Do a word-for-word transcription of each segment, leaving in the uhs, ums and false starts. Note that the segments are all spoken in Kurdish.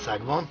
Sagvan.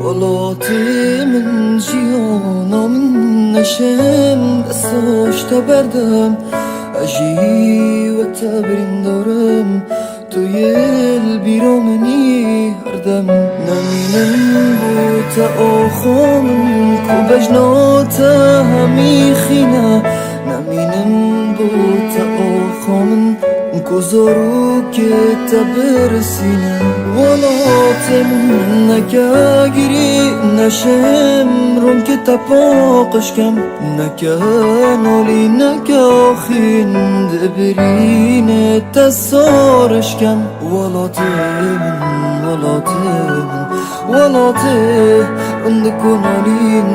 Welatê min, jiyana min, neşêm destoj te berdem. Ez jî wek te birîndar im, tu yê li bîra min î herdem. Nemînim bo te axa min, ku bejna te hemî xîne. Nemînim bo te axa min, ku zarokê te birisîne. Welatê min, neke girî, neşêm ronkê te paqij kem. Neke nalî, neke axîn, di birînê te sar eşkem. Welatê min, welatê min, welatê rindik û nalîn,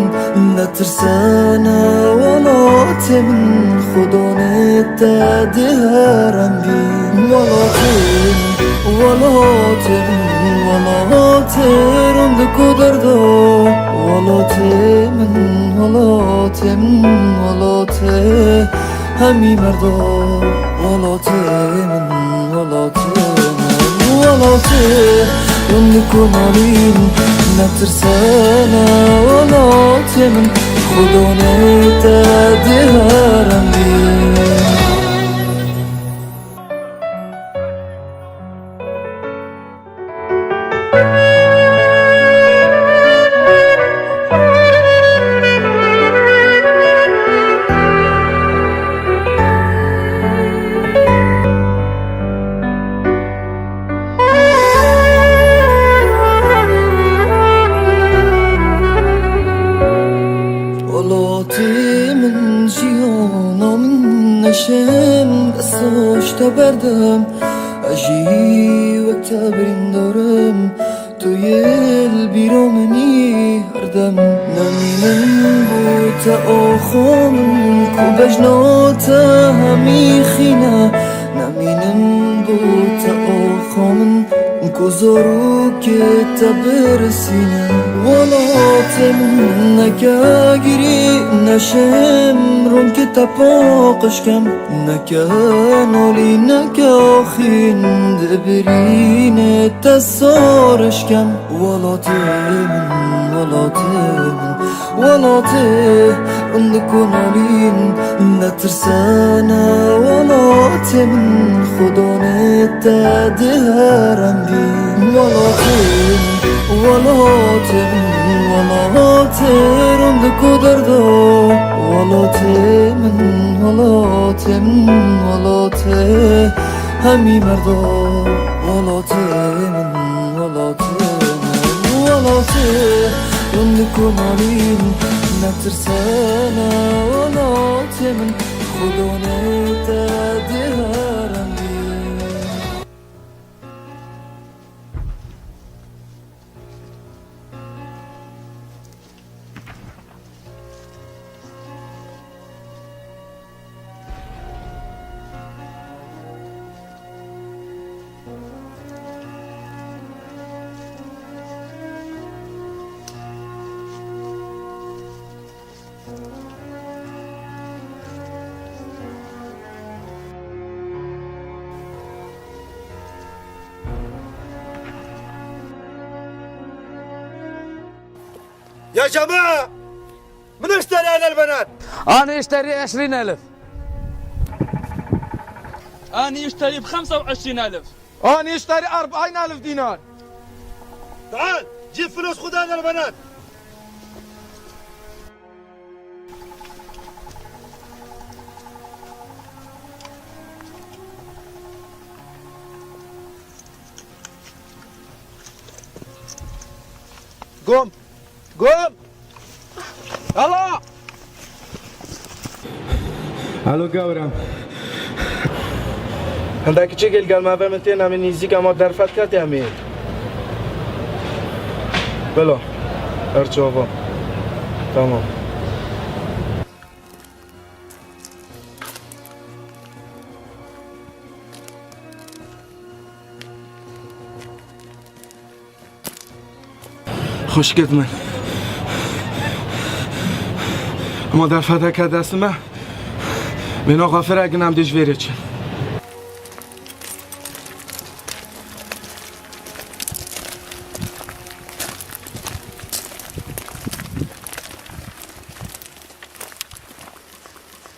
netirsene welatê min, xudanê te dê herem bî. Welatê min, welatê min, welatê rindik û derda, welatê min, welatê min, welatê hemî merda. Welatê min, welatê min, welatê rindik û nalîn, netirsene welatê min, xudanê te dê herem bî. Welatê min, jiyana min, neşêm destoj te berdem. Ez jî wek te birîndar im, tu yê li bîra min î Herdem nemînin bo te oxo min, ku bejno te hemî xîne. Nemînin bo te oxo min, ku zorokê te birisîne. Welatê min neke girî, neşêm ronkê te paqij kem. Neke nolî, neke axîn, dibirînê te sor eşkem. Welatê min, welatê min, welatê rindik û nolîn, netirsene welatê min, xwedanê te dê herem bî. Welatê min, welatê min, welatê rindik û derdo, welatê min, welatê min, welatê hemî merdo. Welatê min, welatê min, welatê rindik û nolîn, netirsene welatê min, xwedanê te dê herem bî. يا جماعة! من اشتري هذا البنات؟ أنا اشتري عشرين ألف. أنا اشتري بخمسة وعشرين ألف. أنا اشتري أربعين ألف دينار. تعال، جيب فلوس، خذ هذا البنات. قوم. قوم. يلا. Alo, gewrem. Hindek kiçik il gel me ve min tê nemî nîzîk, ama derfet ket em ê. Bila. Her çava. Tamam. Xwişkit min. Hema derfeteke dest me, bêhna xafirek in, em dê ji vêrê çin.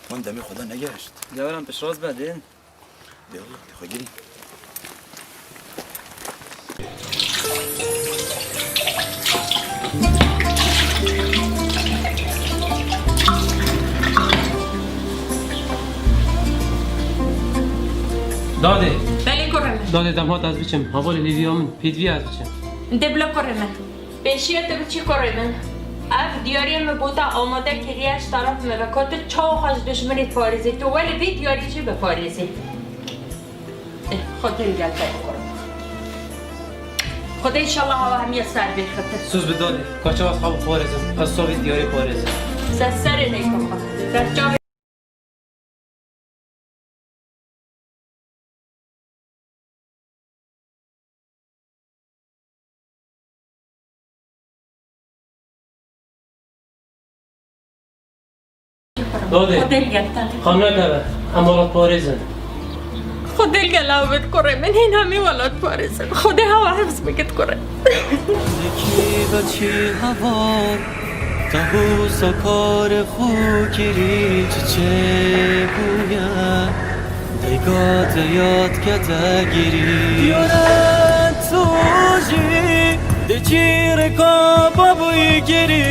Wan demê xwe da negehişt. Gewran piştrast be dên. Eyvallah, te xwe girî. Dadê. Belê kurê min. Dadê, dem hat ez biçim. Hevalê hêviya min, pêdivî ez biçim. Dê bila kurê min. Pêşiya te biçî kurê min. Ev diyariya min bo te amade kiriye, ji taraf me ve, ka tu çawa xwe ji dijminê diparêzî, tu welê vê diyariyê jî biparêzî. Eh, Xwedê li gel te ye kurê min. Xwedê înşallah hewa hemiya ser bê xitir. Soz bi dadê, ka çawa ez xwe biparêzim, ez savî diyarê parêzim. Ser serê neykim xwe. Ser çavê Dadê. Xwedê li gel te. Xanû neke be. Em welatparêz in. Xwedê li gel ew bit kurê min, hîn hemî welatparêz in. Xwedê hewa hifz bikit kurê. Zekî veçî heval, te wisa karê xwe kirî, çi çêbûye? Dayika te ya dike te girî. Diyare tu jî di cîreka babûyî girî.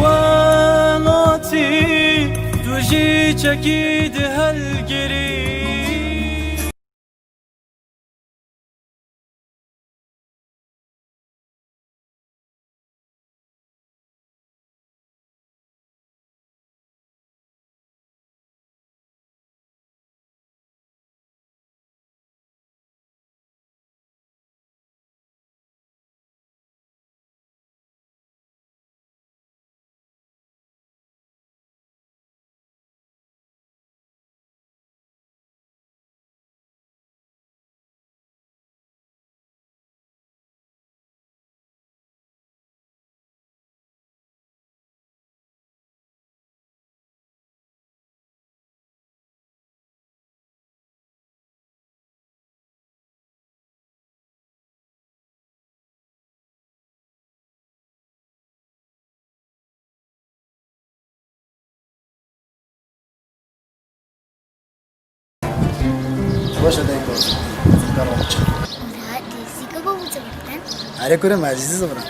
Welatî tu jî çekî di helgirî. Baş e, deng boz. Zîka ro biçe. Murat, zîka bo bizivirtin? Erê kure, me zî zivirin.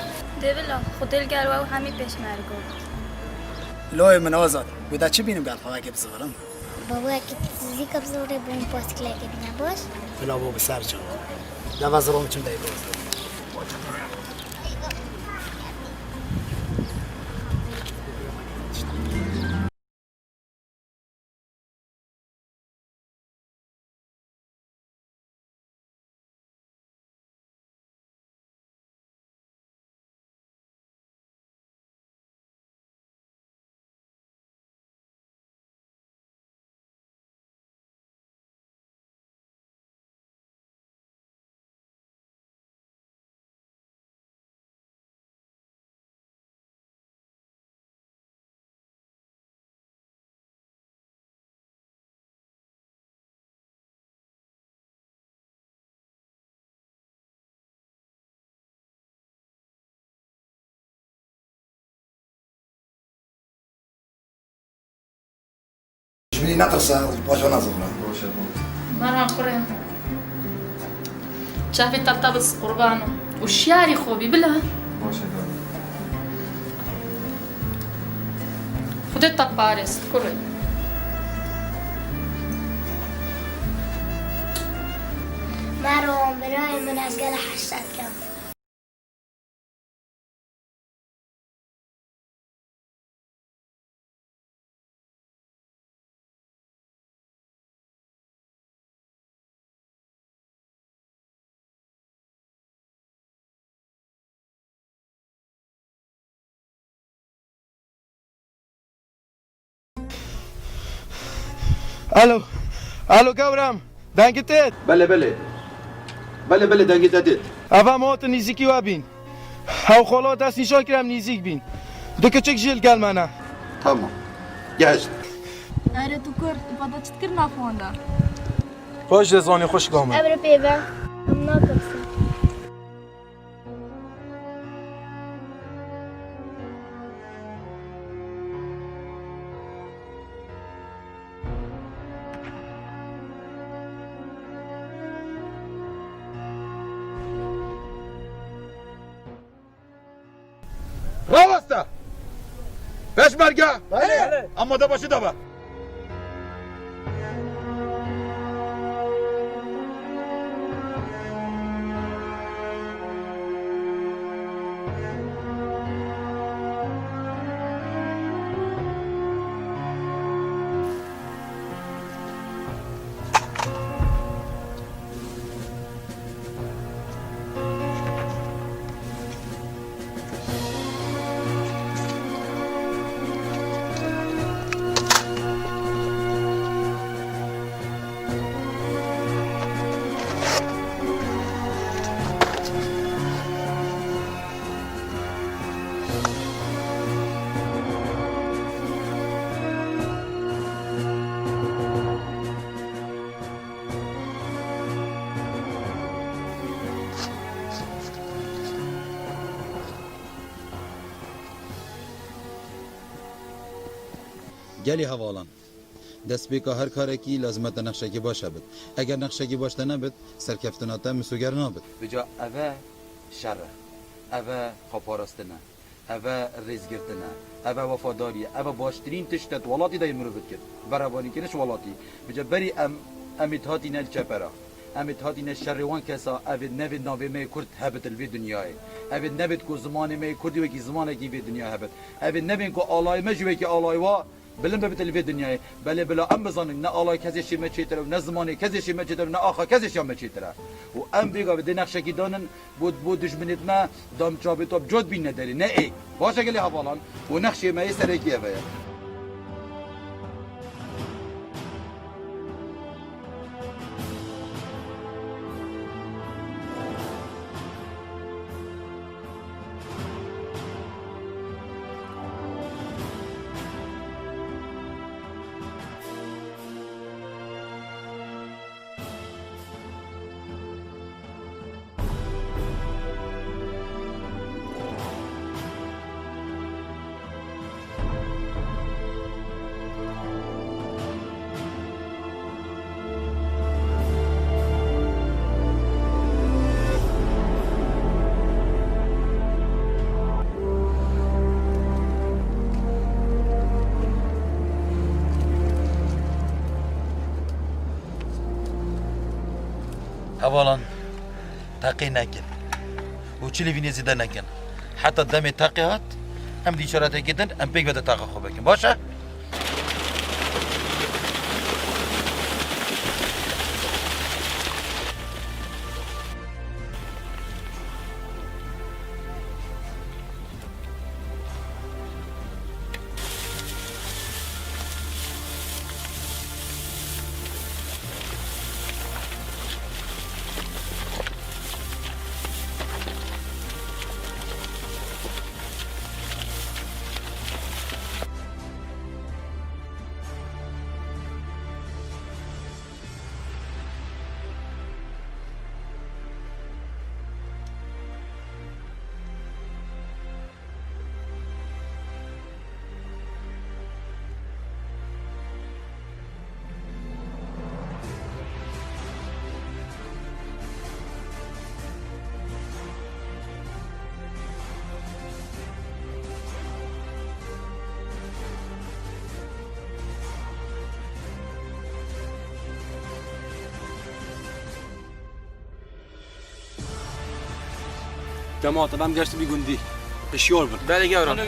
Dê bila, Xwedê li gel we û hemî pêşmergo. Loyê min Azad, gote çi bînim gel xwe wekê bizivirim? Bawekî zîka bizivirê bo min pastikilekê bîne baş. Bila bo bi ser çawa. Deva zirom çim dey boz. Ji min netirse, paşa nezivire. Baş e, baş. Merhaba kurê. Çavê te tebis qurbano. Û şiyarî xwe bî bila. Baş e, baş. Xwedê te parêst kurê. Merhaba birayê min, ez gelek hesret dikim. Alo. Alo, Gawram. Dengê te têt? Belê, belê. Belê, belê, dengê te têt. Eva me hatin nîzîkî we bîn. Hew xala dest nîşan kir em nîzîk bîn. Du kiçik jî li gel me ne. Tamam. Gehişt. Erê tu kur, tu pata çi dikir nav wan de? Baş de zanî xwişka min. Emre pê ve. Em nakim sê. Raweste! Peşmerge! Belê! Amade başî de be! Gelî hevalan, destpêka her karekî lazim e te nexşekî baş hebit. Eger nexşekî baş te nebit, serkeftina te misoger nabit. Bica eve şer e, eve xweparastin e, eve rêzgirtin e, eve wefadarî ye, eve baştirîn tişt e di welatî de yê mirovî dikir. Berevanîkiriş welatî. Bica berî em, em ê dihatîne li çepera. Em ê dihatîne şerê wan kesa, ev ê nevê navê me yê Kurd hebit li vê dinyayê. Ev ê nebêt ku zimanê me yê Kurdî wekî zimanekî vê dinyayê hebit. Ev ê nebên ku alayê me jî wekî alayê wa bilind bibit li vê dinyayê. Belê bila em bizanin ne alay kesê şê me çêtir e û ne zimanê kesê şê me çêtir e û ne axa kesê şê me çêtir e. Û em vê gavê dê nexşekî danin bo, bo dijminêt me da em çavê to bi cot bînine derê, ne ê. Baş e gelê hevalan û nexşê me yê serekî ev e. Hevalan, teqê nekin. Û çi lê vînê zêde nekin. Heta demê teqê hat, em dî îşaretekê din, em pêk ve de teqa xwe bikin. Baş e? Cemaat, em geştin vî gundî. Hişyar bin. Belê gewran.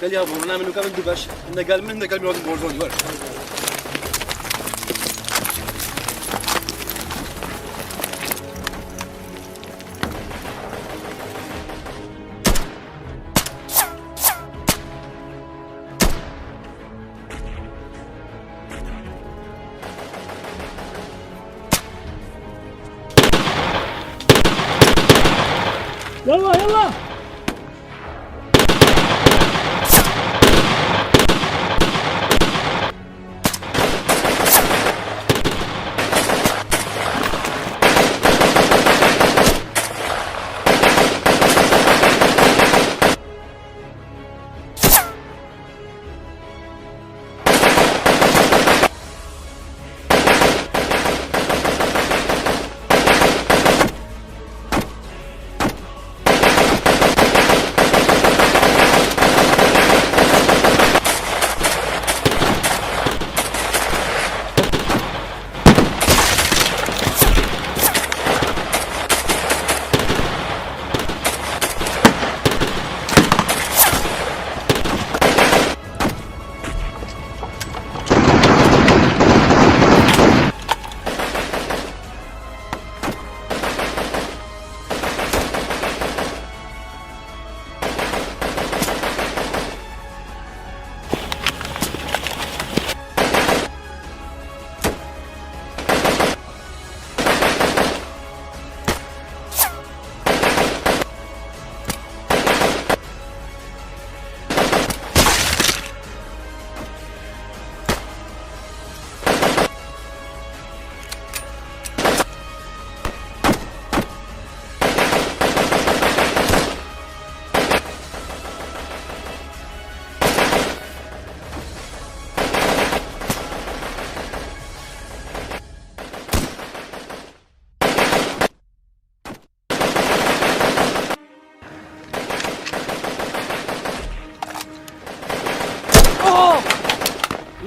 Gel ya, bunu hemen ukamen du beş. Ne gel min, ne gel min, lazım borcun var. Yalla, yalla.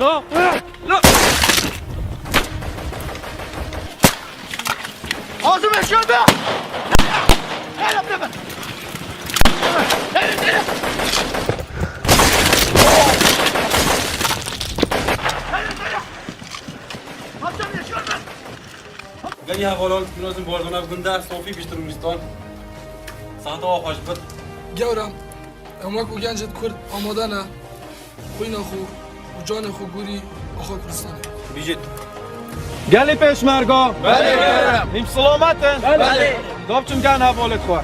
La! La! Ağzım yaşıyor be! Gel lan buraya bak! Gel, gel! Gel, gel! Ağzım yaşıyor be! Gel ya, oğlum, lazım bu arada, gunda, Sofi, biştir Muristan. Saate o hoş bir. Gewra, em wek û gencên Kurd amade ne, xwîna xwe û canê xwe gorî axa Kurdistanê. Bijît. Gelî pêşmerga. Belê, kerem. Hîn selamet in. Belê. Gavçim gen hevalê xwe.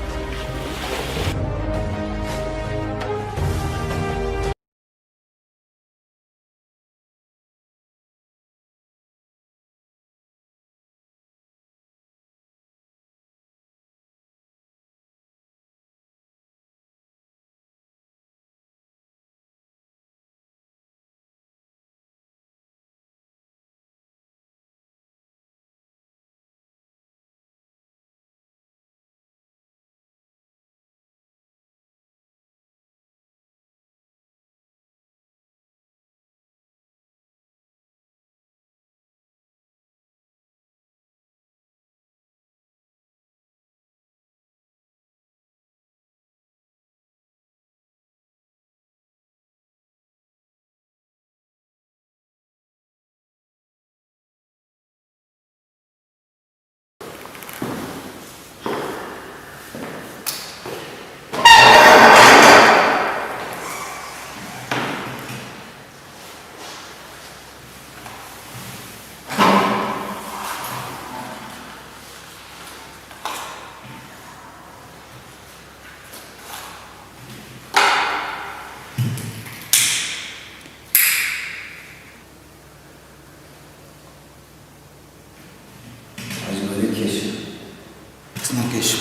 Nikeş.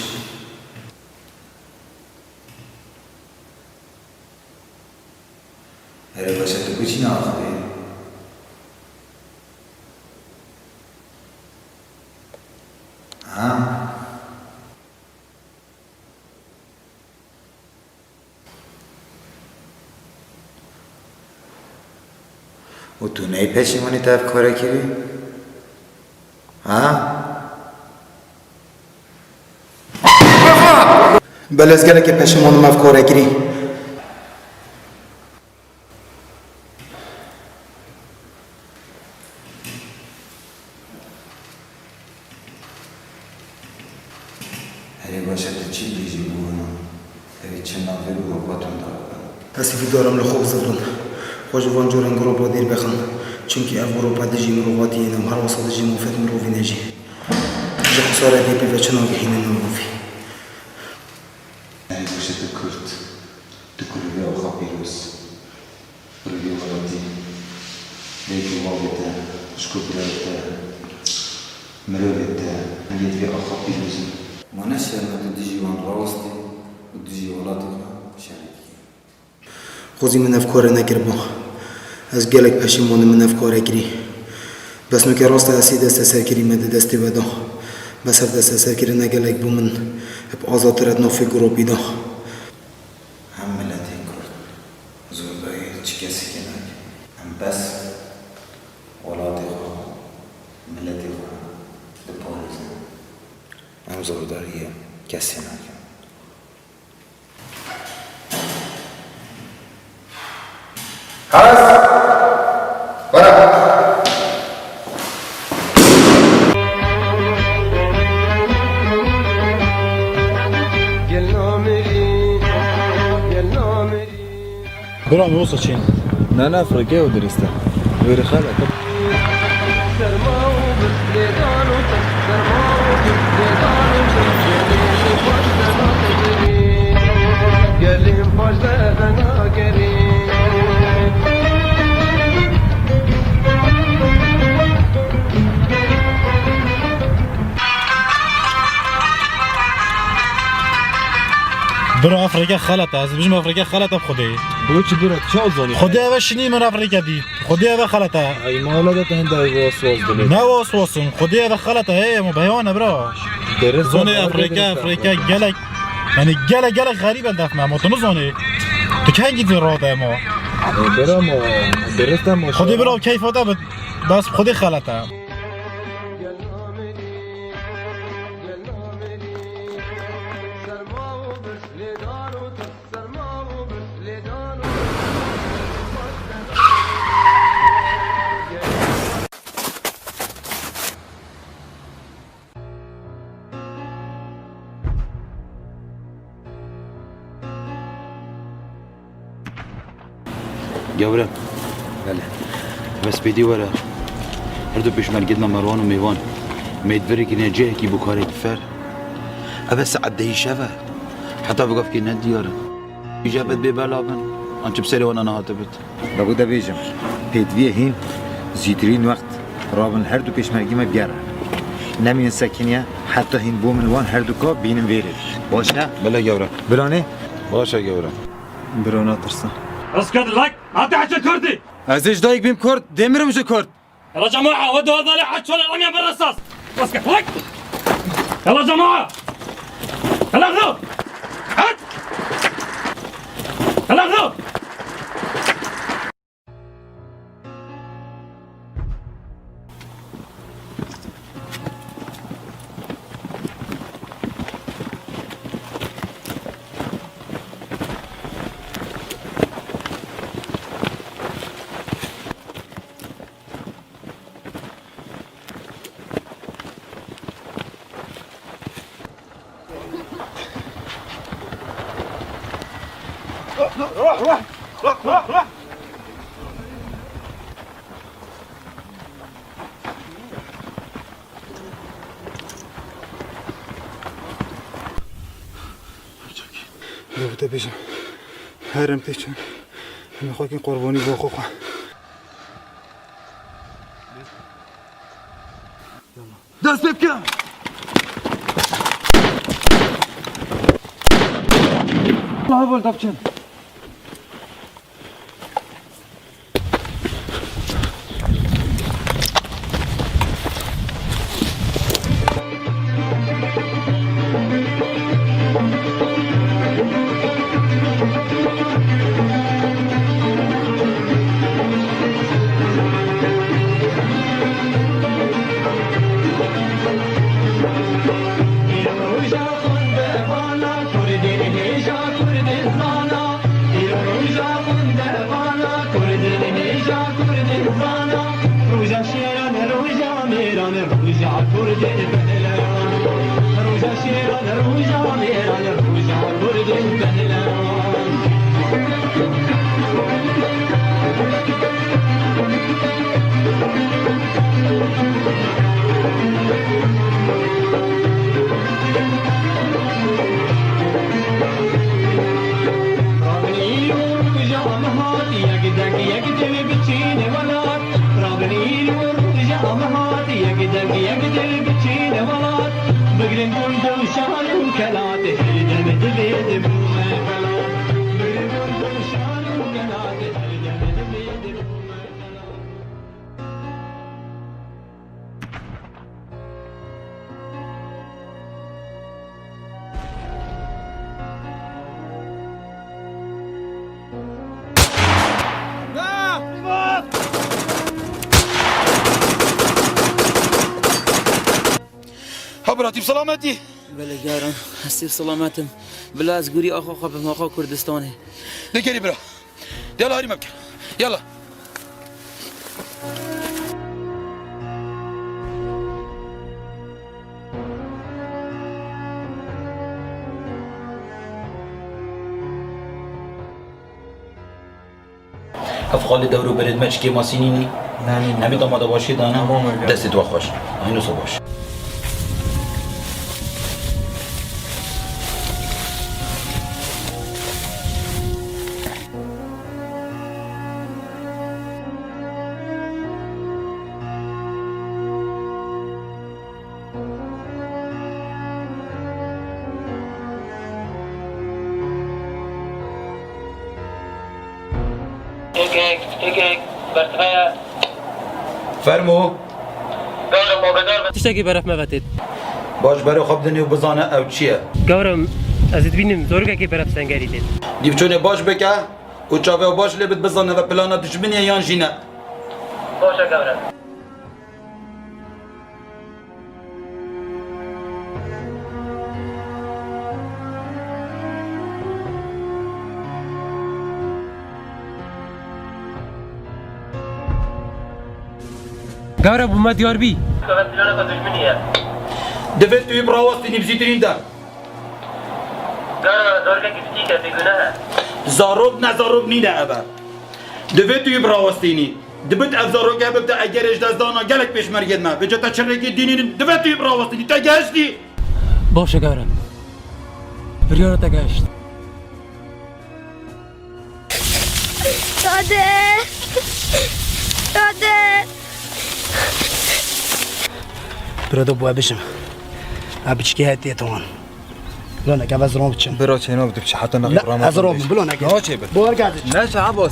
Erê baş e, tu ku çî naxivî? Ha? Û tu neyê peşîmanî te ev kare kirî? Ha? Belê ez gelekî peşîman im ev kare kirî. Erê baş e, tu çi dibêjî bi wan? Ew ê çi navê bi robotan de bibin? Ez hêvîdar im li xwe bizivrin. Xwe ji van corên giropa dîr bixin. Çimkî ev giropa dijî mirovatiyê ne û herwesa dijî mafêt mirovî ne jî. Ji xisarê dê pê ve çi nagihînin mirovî? Erê baş e, tu Kurd, tu ku li vê axa pîroz, li vê welatî, lê ku bavê te, xwişk û birayê te, mirovê te, milê di vê axa pîroz in. Ma ne şerm e tu dijî wan rawestî û dijî welatê xwe şerê dikî? Xwezî min ev kare nekiriba. Ez gelek peşîman im min ev kare kirî. Bes nûke rast e, ez sê desteserkirî me di destê we da. Bes ev desteserkirine gelek bo min hip azadtir e di nav fêk û ropî da. Em miletê Kurd zordariyê çi kesekê nakin. Em bes welatê xwe, miletê xwe diparêzin. Em zordariyê kesê nakin. Has! Were! Bira, me wisa çin. Ne, ne, fireke ew dirist e. Wêrê xelet e. Bira, ev rêke xelet e. Ez dibêjim ev rêke xelet e bi Xwedê. Bo çi bira, tu çawa zanî? Xwedê ev e şinî min ev rêke dît. Xwedê ev e xelet e. Ay, mala de te henda ev waswas dilê. Ne waswas im? Xwedê ev e xelet e. Hey, ema beyan e bira. Derist e, zanî ev rêke, ev rêke gelek, yanî gelek, gelek xerîb e def me. Ema tu nizanî. Tu kengî dî rade ema. E, bira ma, derist e ma. Xwedê bira keyfa te bit. Bes Xwedê xelet e. Gewre. Belê. Bes pêdî were. Her du pêşmergê me Merwan û Mêvan. Mêdverê kirine cihekî bû karê difer. Ev e saet dehî şev e. Heta bi gavkê ne diyar in. Îja bed bê bela bin. An çi bi serê wan nehate bit. Lego de bêjim, pêdiviyê hîn zîtirîn wext rabin her du pêşmergî me bigere. Nemînin sekiniye heta hîn bo min wan her du ka bînin vêrê. Baş e? Belê gewre. Biranê? Baş e gewre. Biro natirse. Rizket lak, hadi hece Kurdî. Ez ê ji dayik bîm Kurd, dê mirim ji Kurd. يلا جماعة، ودوا هذا لحد شلون رمية بالرصاص. اسكت، هاي. يلا جماعة. يلا اخذوا. هات. يلا اخذوا. Lê te bêjim, her em tê çin, em ê xwe kîn qurbanî bo xwe xwe. Dest pê bike! Daha bol tapçın. Roja şêran, roja mêran, roja kurdên behlewan. Roja şêran, roja mêran, roja kurdên behlewan. Rabin îro roja me hat, yek deng yek dil biçîne welat. Rabin îro roja me hat, yek deng yek dil biçîne welat. Bigrin gund û şal û kelat, her dem divê dibûme felat. Bigrin gund û şal û kelat, her dem divê dibûme felat. Ha bira, tî bi selametî? Belê, geran, ez tî bi selamet im. Bila ez gurî axa xwe bim, axa Kurdistanê. De gerî bira. Yala, herî me bike. Yala. Ev xalê dewr û berê me çi kêmasî nînî? Ne, nînî. Em ê dema de başê dana. Tamam, hocam. Destê we xweş. Ayno se baş. Hêk, hêk, hêk, hêk, bersiva ye. Fermo. Gawre, ma bedar be. Tiştekî beref me vetêt. Baş berê xwe bidinê û bizane ew çi ye. Gawre, ez ê dibînim, zorokekê beref sengerî têt. Dî biçûnê baş bike û çavê baş lê bit bizane ve plana dijminê yan jî ne. Baş e gawre. Gawre bû me diyar bî. Gawre plana xwe dijminî ye. Divê tu yî bi rawestînî bi zîtirîn de. Gawre zarokekî biçûk e, bêguneh e. Zarok ne zarok nîne ev e. Divê tu yî bi rawestînî. Dibit ev zaroke bibte egerê ji destdana gelek pêşmergên me. Vêca te çirrêkê dînî nin, divê tu yî bi rawestînî. Te gehiştî. Baş e gawre. Biryara te gehişt. Dade! Dade! Bira, do bû, bişim. A biçikê hetiye, tamam. Bira, neke ez ron biçim. Bira, çêna bi tu biçî, heta Ne, naqî rama ez ron, bira, neke. Naçê bi. Bor gazî. Ne, Şehbaz.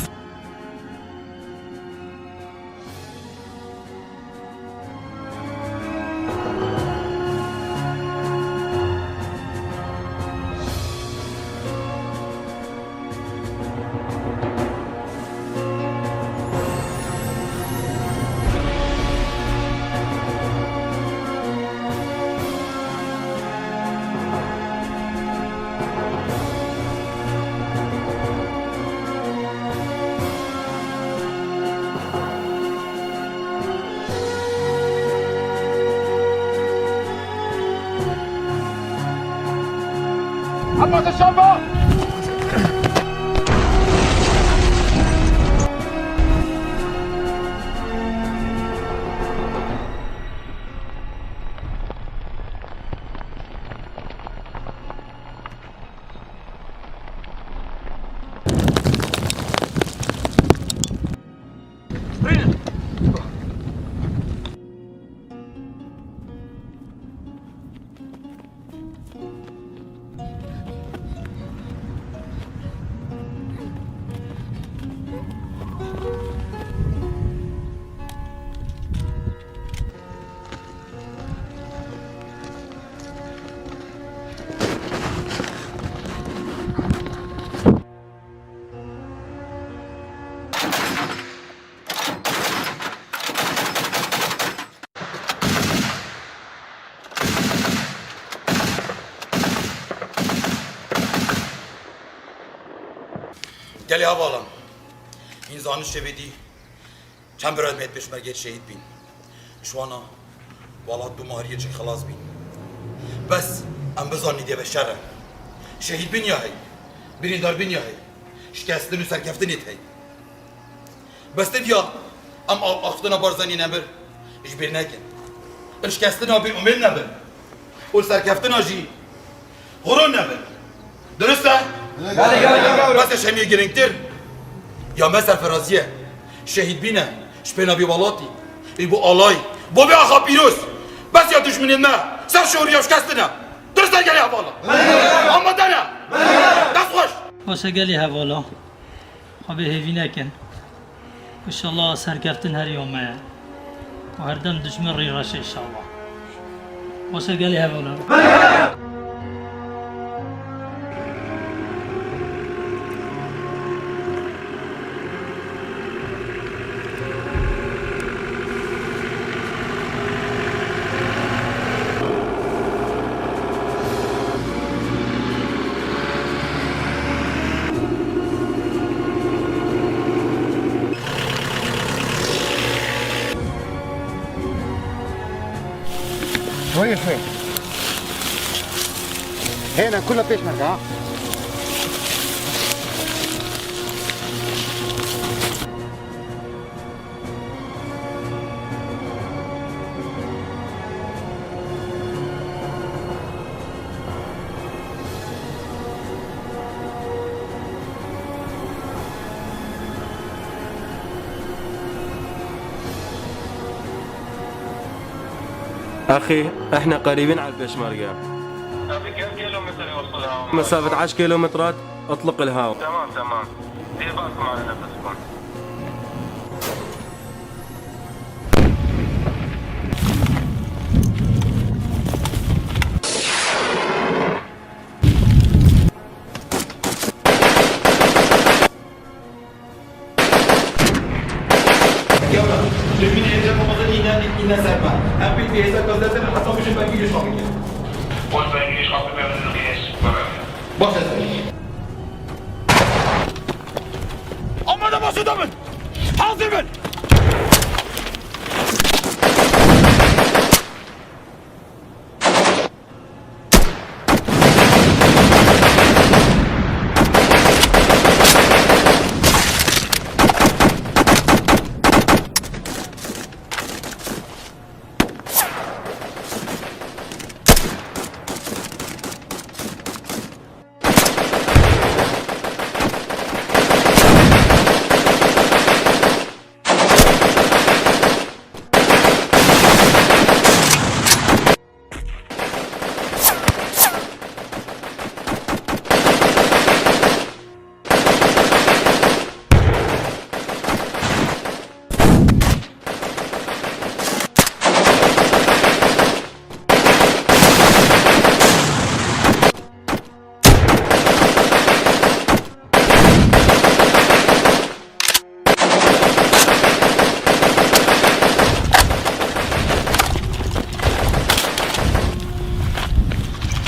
Gelê hevalan, hîn zanin şevê dî çend biramêt pêşmergeyê şehîd bîn. Ji wana welat bi mariyê çik xelas bîn. Bes em bizanî dê ve şer e. Şehîd bîn ya hey, birîndar bîn ya hey, şikestin û serkeftinê hey. Bes diviya em a-, axiftina Barzanî nebir ji bîr nekin. Li şikestina bê umêd nebin. Û li serkeftina jî xurûn nebin. Dirust e? Belê, belê, belê. Bes ji hemiyê girîngtir ya me serferazî ye. Şehîd bîne ji pêna vî welatî. Ê bo alayî, bo vê axa pîroz. Bes ya dijminên me ser şoriya şikestin e. Dirust e gelê hevala. Belê, belê. Amade ne? Belê, belê. Dest xweş. Baş e gelê hevala. Xwe bê hêvî nekin. Înşallah serkeftin her ya me ye. Û her dem dijmin rî reş e înşallah. Baş e gelê hevala. Şwey şwey. Hêna kula pêşmerge ha. أخي، إحنا قريبين على البيشمركة. أخي، كم كيلومتر يوصل هون؟ مسافة عشر كيلومترات، اطلق الهواء. تمام، تمام. دير بالكم على نفسكم. Yavrum, dökün evde babada iğne, iğne serme. Hem bir bir hesap gazetesini hatta bir şey belki yüz kapı gel. Boş ver, yüz kapı ben bunu bir. Baş hesabı. Amade baş adamın. Hazır mı?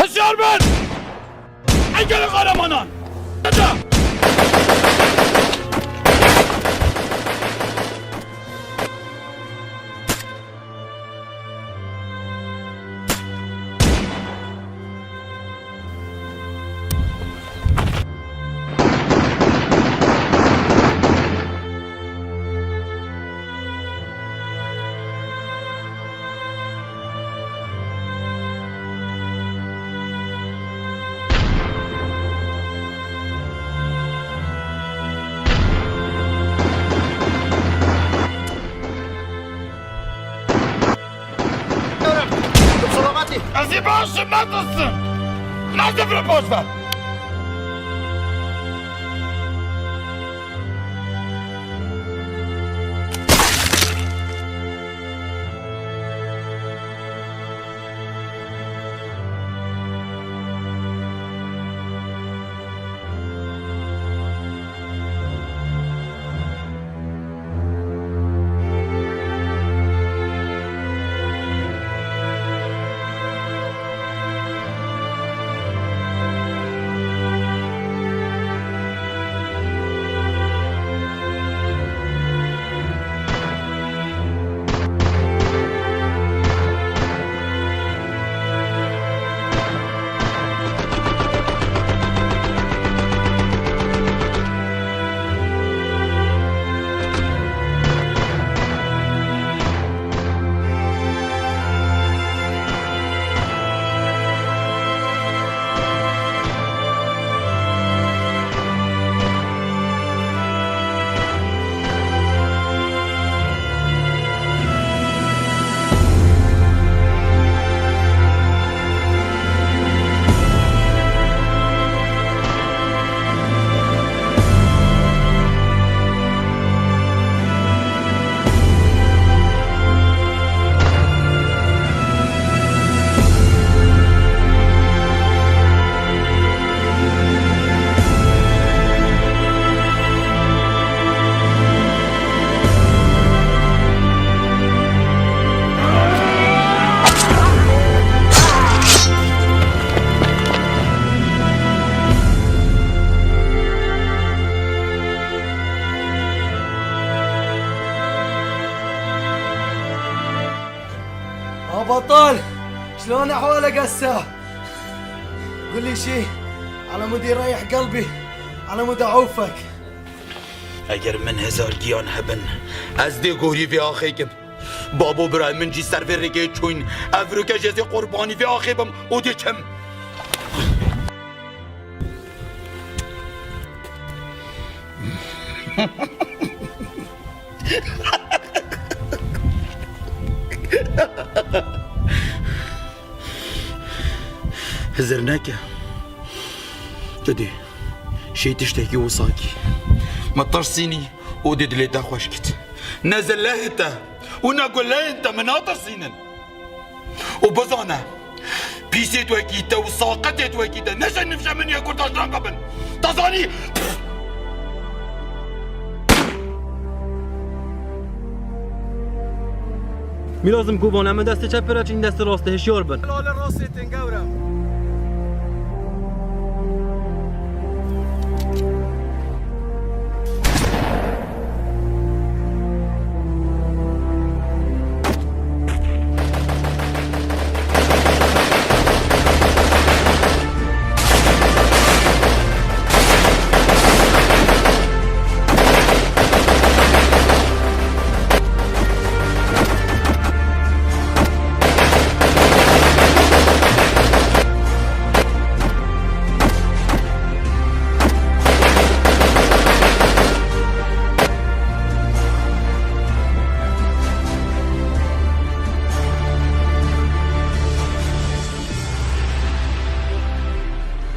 Hişyar bin! Ey gelê qahremanan! Dede! Bi selametî. Ez ê başim, netirsin. Nezifirin, boş ver. شلون أحوالك هسه؟ قول لي شي، على مود يريح قلبي، على مود أعوفك. Eger min hezar giyan hebin, ez dê gorî vê axê kim. Babo birayê min jî ser vê rêkê çûyn, ev rûke jê zê qurbanî vê axê bim û dê çim. Hizir neke. Tu dê şêy tiştekî wisa kî. Me tirsînî û dê dilê te xweş kit. Ne zilehê te û ne guleyên te min natirsînin. Û bizane, pîsêt wekî te û saqetêt wekî te ne ji nifşe min yê Kurdan rengabin. Te zanî? Mîlazim Koban, em destê çep pir e, çin destê rastê hişyar bin. Lale rastê tên gewrem.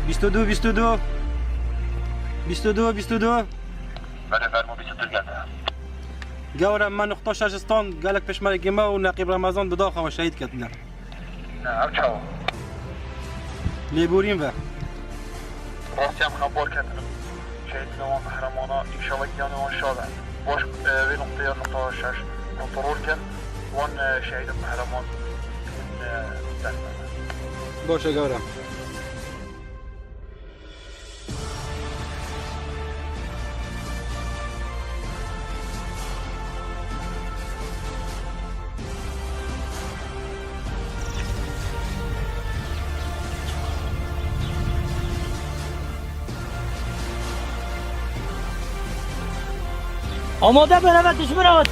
Bîst û du, bîst û du. Bîst û du, bîst û du. Belê, fermo, bîst û du geldi. Gewre me nuqta şeş stan, gelek pêşmergê me û Neqîb Remezan bi daxa we şehîd ketine. Ne, ev çawa? Lêborîn ve. Rastî em xebar ketine. Şehîdina wan qehramana, înşallah giyanê wan şad e. Baş, e, vê noqteya nokta şeş kontrol kin. Wan, e, şehîdin qehraman, e, dest nebe. Baş e, gewre. Amade bin, evet, düşmün evet.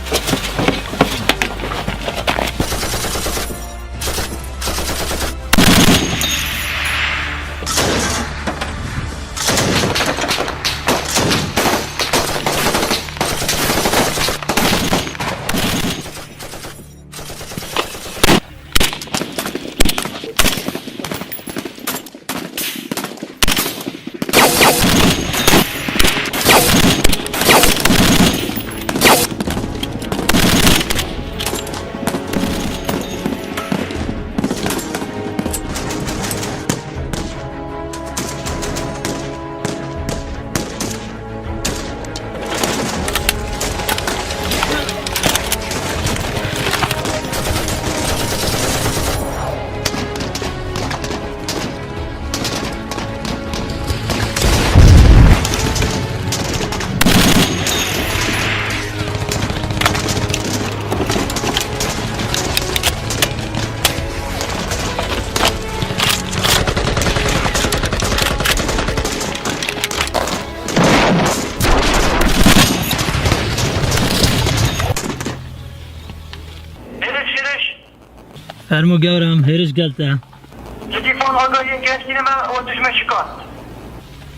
Hêriş, hêriş. Fermo gewrem, hêriş gel te. Ji dîfan agahiyên gehiştîne me û dijmin şikand.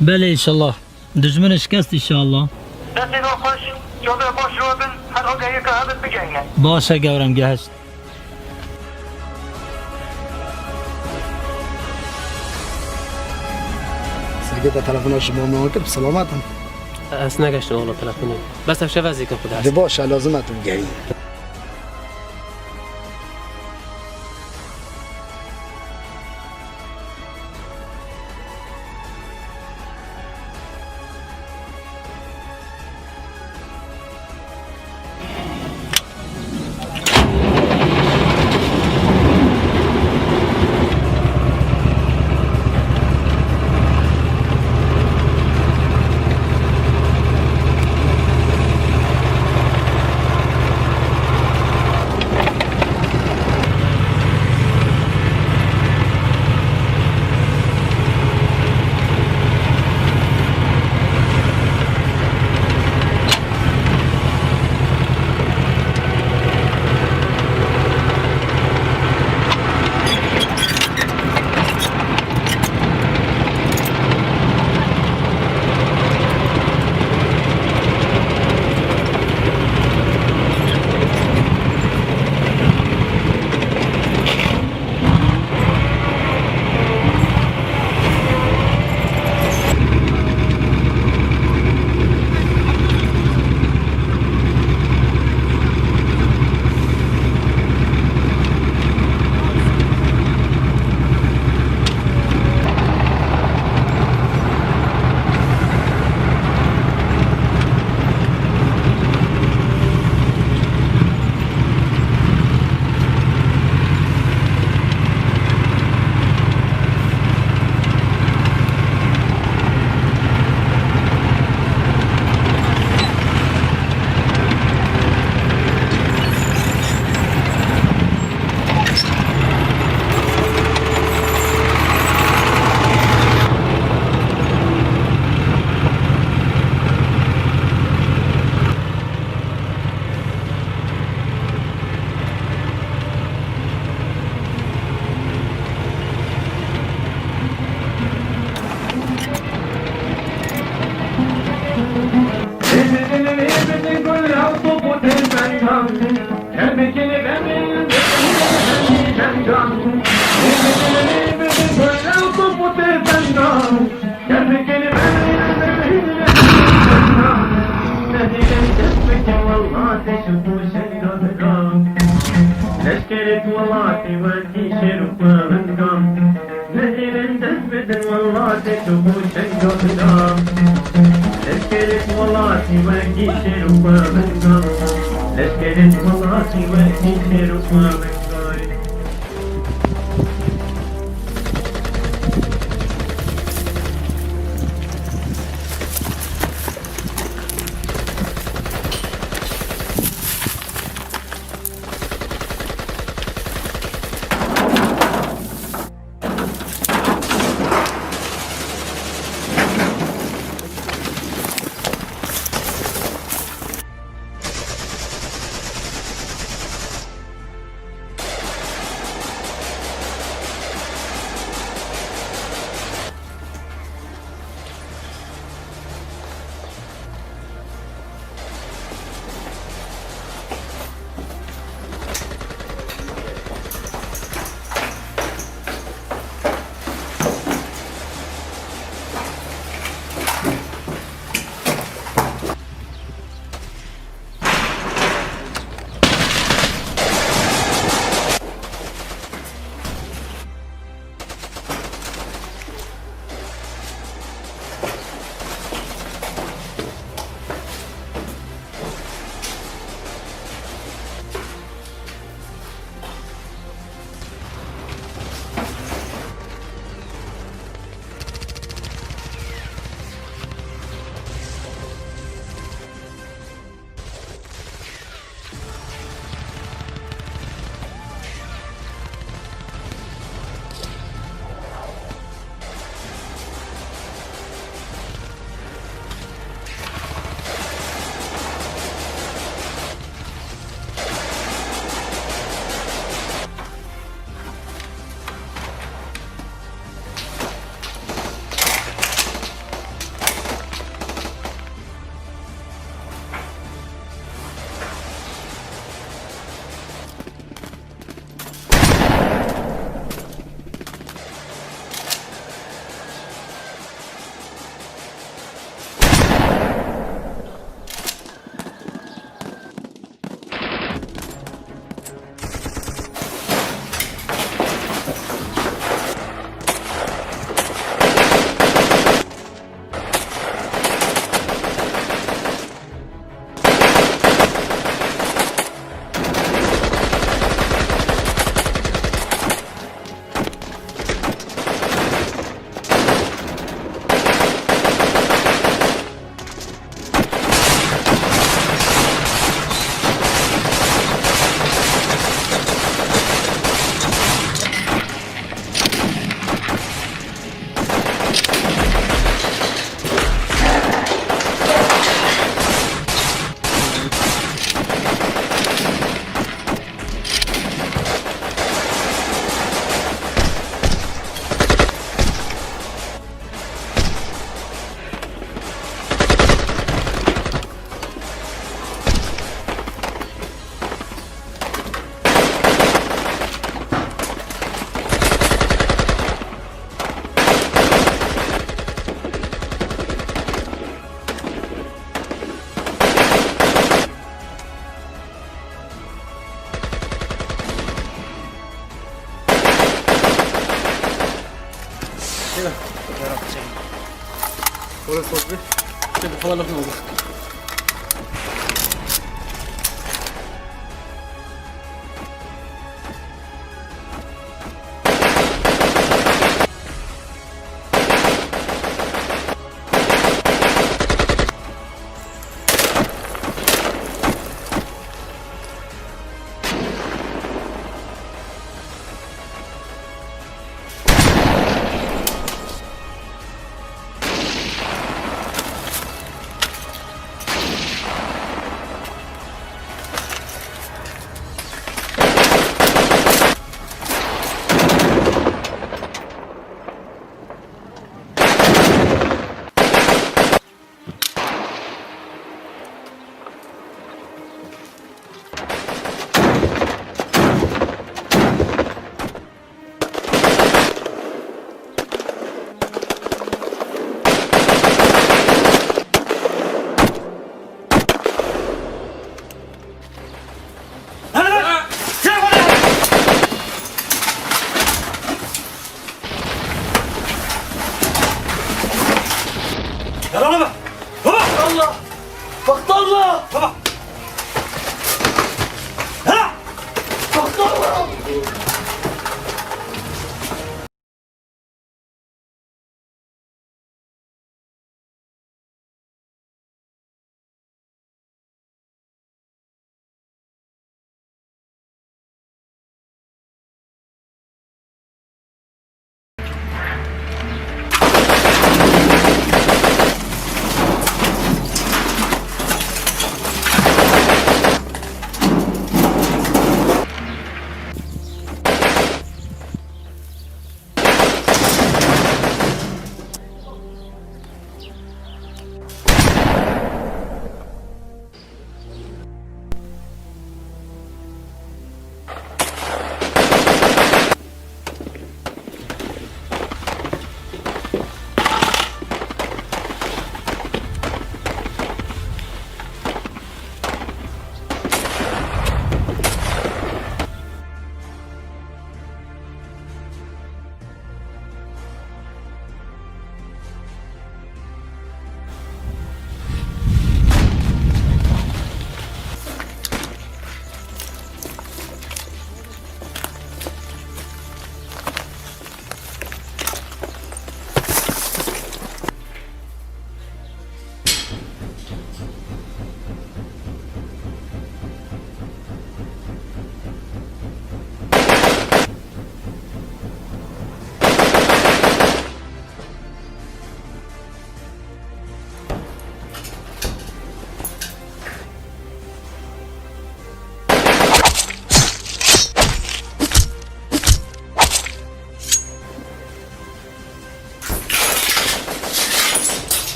Belê, înşallah. Dijmin şikest, înşallah. Destê we xweş, çavê baş ji we bin, her agahiyeke hebit bigehîne. Baş e gewrem, gehişt. Sergê te telefona ji bo min kir, bi selamet in. Ez negehiştim oğlum telefonê. Bes ev şeve zêkin xwe de. Di baş e, lazim e tu bigehî. Leşkerê welatî wekî şêr û pevengan. Nehêlin dest bidin welatê tu bo şenga bida. Leşkerê welatî wekî şêr û pevengan. Leşkerê welatî wekî şêr û pevengan.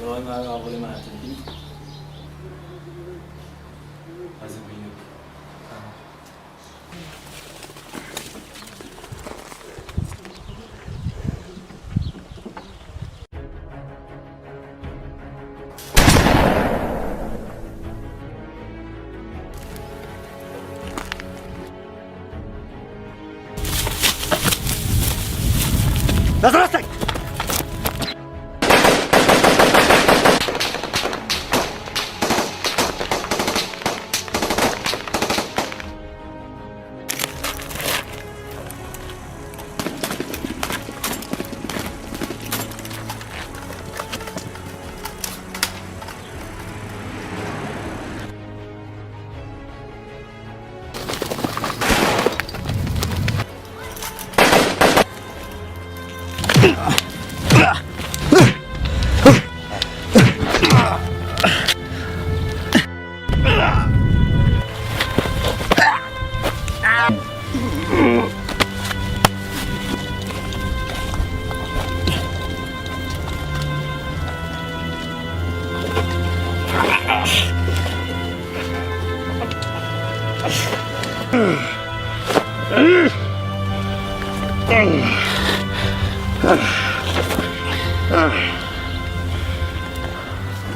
Vay, me avolê me hatî. Ez ê bînim. Tamam. Dest rastê!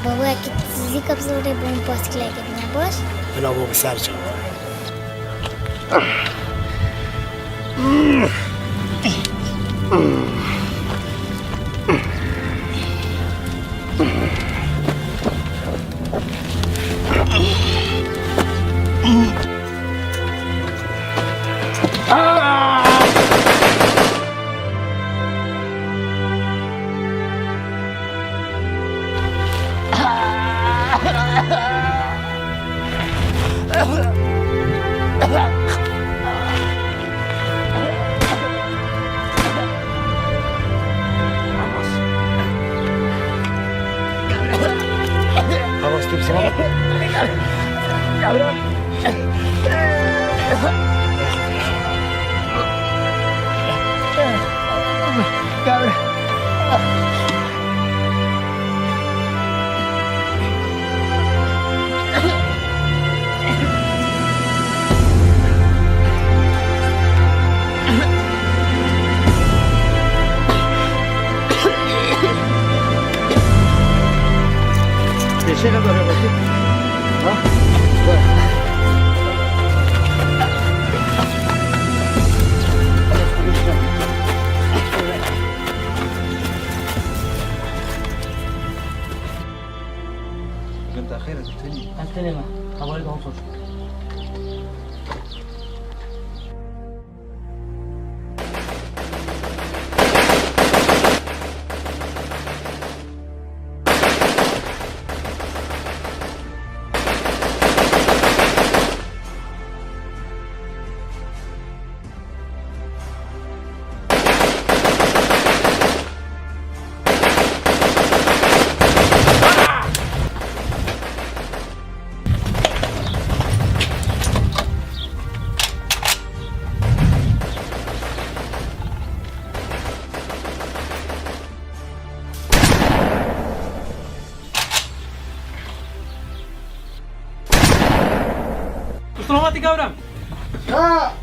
Baba, yekî tizîka bizorê bo min paskileke bîne, baş? Bila bo bi ser çawa. Pêşê ne böyle bakayım. Ha? Bak. Gel, xêr e, tu tenî? Ez tenê me. Hevalê de hon sor. Selametî, Gawrem. Ha!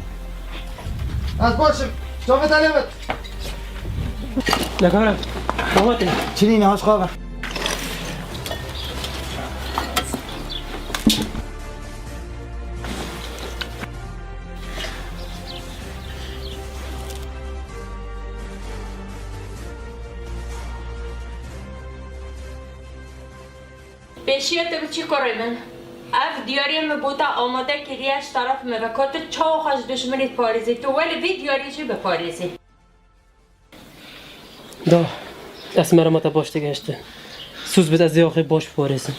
Ez baş im. Çavê te lê bit. Ne Gawrem? Selametî. Çi nîne, haş xwe be. Pêşiya te biçî kurê min. Ev diyariya min bo te amade kiriye ji terefê min ve, ku tu çawa xwe ji dijminê diparêzî, tu welê vê diyariyê jî biparêzî. Da, ez merema te baş digehiştin. Sûz bide ez ê axê baş biparêzim.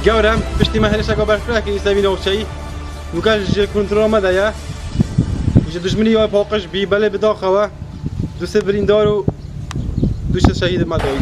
Gawrem, piştî me hêrişeke berfireh kir, îsevî navçeyî. Nûke ji kontrola me de ye. Ji dijminî ya paqij bî, belê bi daxewe. Du sê birîndar û du sê şehîdê me dayî.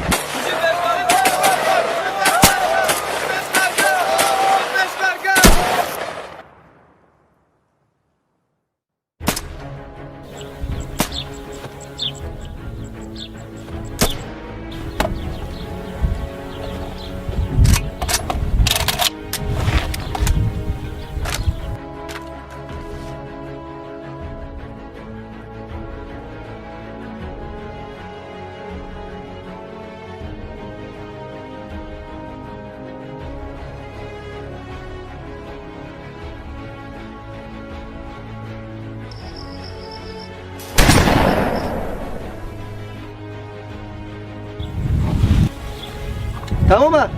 Tamam ha.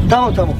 Tamam, tamam.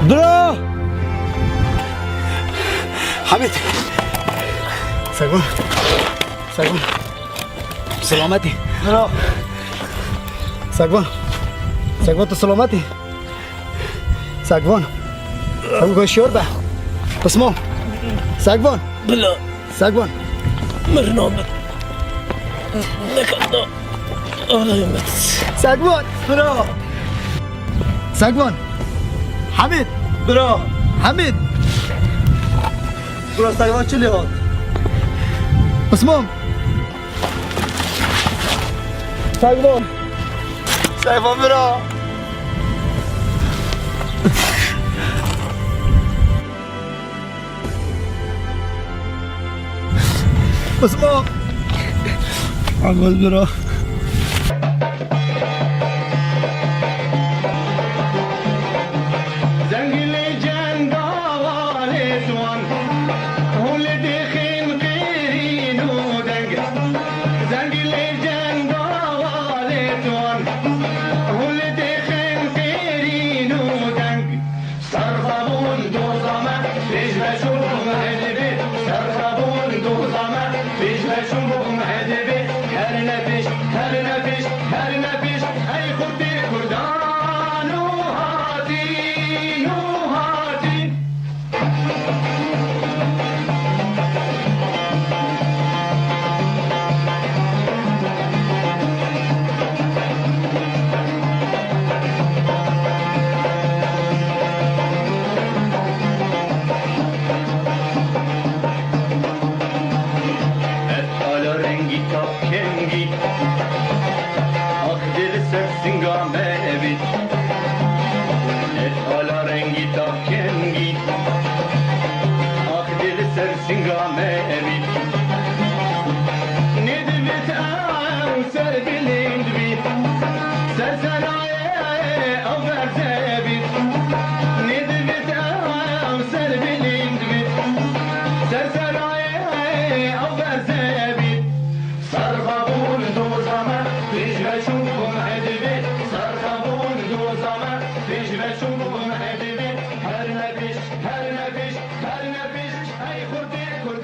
Bro! Hamid! Sagwan! Sagwan! Selametî! Bro! Sagwan! Sagwan, tu selametî? Sagwan! Sagwan, şiyor be! Pismo! Sagwan! Bila! Sagwan. Mirina min. Nekanda. Arayê min. Sagwan. Bira. Sagwan. Hamid. Bira. Hamid. Bira, Sagwan çi lê hat? Pismam. Sagwan. Sagwan bira. Pismam. Aman bira. Zengilê cengavalê tuwan, hûn li dixin qêrîn û deng. Zengilê cengavalê tuwan, hûn li dixin qêrîn û deng. Serxwe bûn doza me, pêş ve şûn bûn edibê. Serxwe bûn doza me, pêş ve şûn bûn edibê. Herine pêş, herine pêş, herine pêş. Ey xurtê kurdan û hatî, û hatî. Et ala rengî tak kengî, ax dê li ser singa me bît. Et ala rengî tak kengî, ax dê li ser singa me bît. Nêdivêt ew ser bilind bît, ser serayê ew berze bît. Nêdivêt ew ser bilind bît, ser